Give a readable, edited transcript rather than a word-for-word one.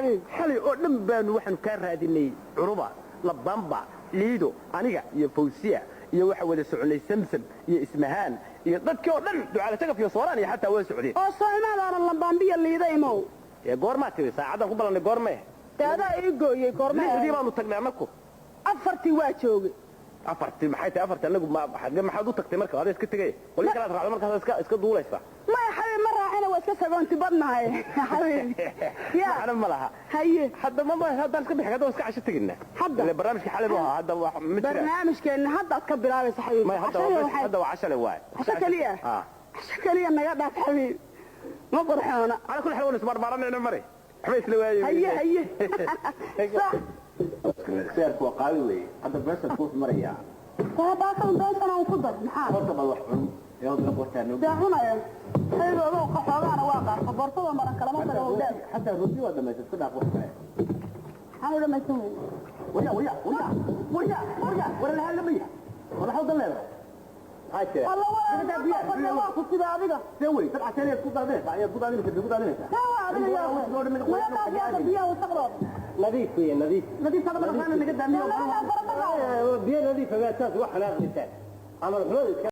Xabiib. Xalay oo dhan baanu waxaanu kaa raadinay Curuba, Labamba, Liido, aniga iyo Fawsiya iyo waxa wada soconay Samsam iyo Ismahaan iyo dadkii oo dhan, Ducaale Tagaf iyo Sooraan iyo xataa waa socdeen. Oo soo imaadaanan Lambaambiya Liida imow. Ee goormaa tiri saacaddan ku ballannay goormee? Dee adaa ii gooyey, goormee? 6dii baanu tagnay annaku. 4tii waa joogay. 4tii maxay tahay 4tii? Annagu ma xagge maxaad u tagtay marka? Adaa iska tegay, qolyo kalaad raacdo, markaas iska duulaysa. Maya xabiib, ma raacina, waa iska sagoonti badnahay xabiib ya. Macno ma laha. Haye. Hadda ma haddaan iska bixi, hadda waan iska casho tegina. Hadda? Ile barnaamijka xalay buu ahaa, hadda wax ma jiraan. Barnaamijkeenna haddaad ka bilaabaysa xabiib. Maya, hadda Cashadii waa hadda waa cashale waay. Casho keliya? Ah. Casho keliya naga dhaaf xabiib, ma qurxoona. Cala kulli xaal waan isbaarbaaranayna mare, waxba isla waayey. Haye haye, sax. Seerku waa qaali weeye hadda, beesha kuu marayaa. Baakada beeshan aan ku dar maxaa? Horta bal wax cun ee wadna qortaa noo. Dee cunaya xabiib, ogow qaxoogaana waa qaarka boortada maran kalama tago dheer. Xataa rooti waa dhamaysa, iska dhaaf wax kale. Maxaan u dhamaysan weyne? Waya waya waya waya waya, wala la hadlamaya, wala xawdan leedahay, maxaa jira? Alla walaa, waa ku sida adiga. See wey, dad casheer ku daadinaysa ayaa ku daadinaysa, ku daadinaysa. See waa adiga yaa naga dhaaf yaaka biyaha wasaqdooda. Nadiif weeye, nadiif. Nadiif hadaba naqaana naga daamiyo. Naga dhaaf farabaqaa. Biyo nadiif ah, saas wax xanaaqaysaa, camal xumada iska.